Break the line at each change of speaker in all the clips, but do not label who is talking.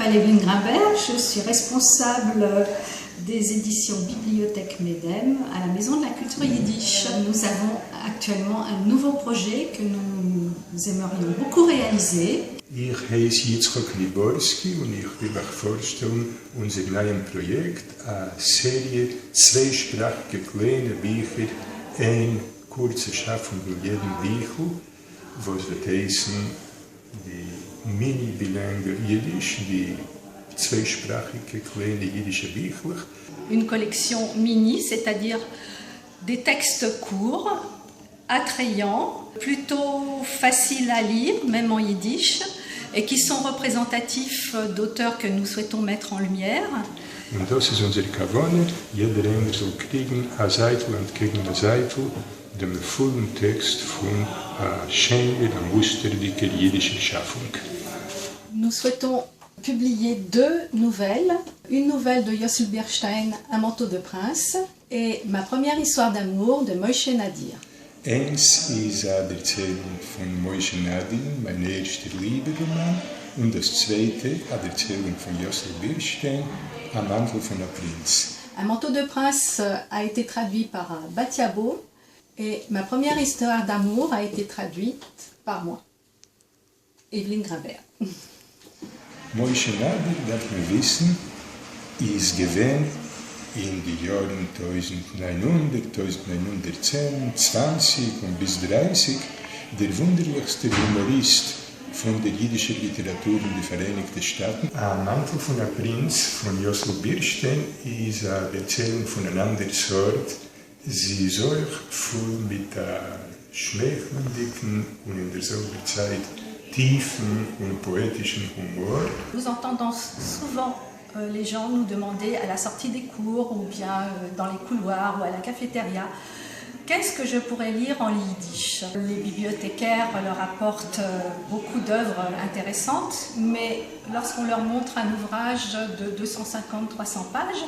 m'appelle Evelyne Grimbert, je suis responsable des éditions Bibliothèque Medem à la Maison de la Culture Yiddish. Nous avons actuellement un nouveau projet que nous aimerions beaucoup réaliser.
איך הייס יצחק ניבורסקי און איך וויל אייך פארשטעלן אונזער נייעם פראיעקט, א סעריע צוויי-שפראכיגע קליינע ביכער, איין קורצע שאפונג אין יעדן ביכל, וואס וועט הייסן די מיני bilingue Yiddish, די צוויי-שפראכיגע קליינע אידישע ביכלעך.
Une collection mini, c'est-à-dire des textes courts, attrayants, plutôt faciles à lire, même en yiddish, et qui sont représentatifs d'auteurs que nous souhaitons mettre en lumière.
און דאס איז אונזער כוונה, יעדער איינער זאל קריגן א זייטל אנטקעגן א זייטל, דעם פולן טעקסט פון א שיינער א מוסטערדיגער אידישער שאפונג.
Nous souhaitons publier deux nouvelles, une nouvelle de Yossel Birstein, Un manteau de prince, et Ma première histoire d'amour de Moshe Nadir.
איינס איז א דערציילונג פון משה נאדיר, מיין ערשטער ליבע-ראמאן, און דאס צווייטע, א דערציילונג פון יאסל בירשטיין, א מאנטל פון א פרינץ.
Un manteau de prince a été traduit par Batia Baum et Ma première histoire d'amour a été traduite par moi, Evelyne Grimbert.
משה נאדיר, דארף מען וויסן, איז געווען אין די יארן 1900, 1910, 20 און ביז 30 דער וואונדערליכסטער הומאריסט פון דער אידישער ליטעראטור אין די פאראייניגטע שטאטן. א מאנטל פון א פרינץ פון יאסל בירשטיין איז א דערציילונג פון אן אנדער סארט, זי איז אויך פול מיט א שמייכלענדיגן און אין דער זעלבער צייט טיפן און פאעטישן הומאר.
Nous entendons souvent les gens nous demander à la sortie des cours ou bien dans les couloirs ou à la cafétéria qu'est-ce que je pourrais lire en yiddish. Les bibliothécaires leur apportent beaucoup d'œuvres intéressantes, mais lorsqu'on leur montre un ouvrage de 250-300 pages,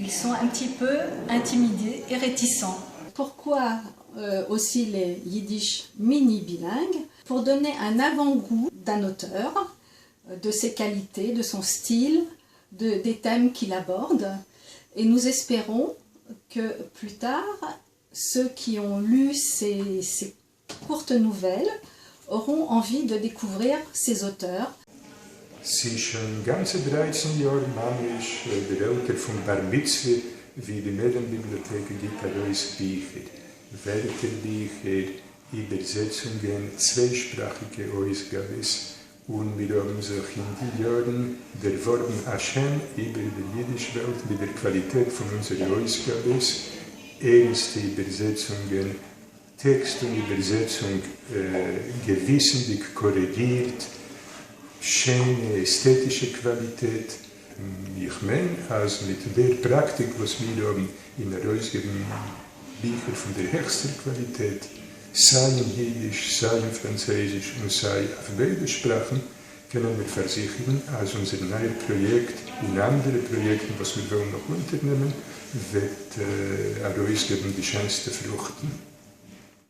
ils sont un petit peu intimidés et réticents. Pourquoi aussi les yiddish mini bilingues? Pour donner un avant-goût d'un auteur, de ses qualités, de son style, des thèmes qu'il aborde. Et nous espérons que plus tard, ceux qui ont lu ces courtes nouvelles auront envie de découvrir ces auteurs.
ס'איז שוין גאנצע 13 יאר ממש דער עלטער פון בר מצוה ווי די מעדעם ביבליאטעק גיט ארויס ביכער, ווערטערביכער, איבערזעצונגען, צוויי-שפראכיגע אויסגאבעס, און מיר האבן זיך אין די יארן דערווארבן א שם איבער דער אידיש וועלט מיט דער קוואליטעט פון אונזערע אויסגאבעס, ערנסטע איבערזעצונגען, טעקסט און איבערזעצונג געוויסנדיג קארעגירט, שיינע עסטעטישע קוואליטעט. איך מיין אז מיט דער פראקטיק וואס מיר האבן אין ארויסגעבן ביכער פון דער העכסטער קוואליטעט, סיי אין אידיש, סיי אין פראנצויזיש און סיי אויף ביידע שפראכן, קענען מיר פארזיכערן אז אונזער נייער פראיעקט און אנדערע פראיעקטן וואס מיר וועלן נאך אונטערנעמען וועט ארויסגעבן די שענסטע פרוכטן.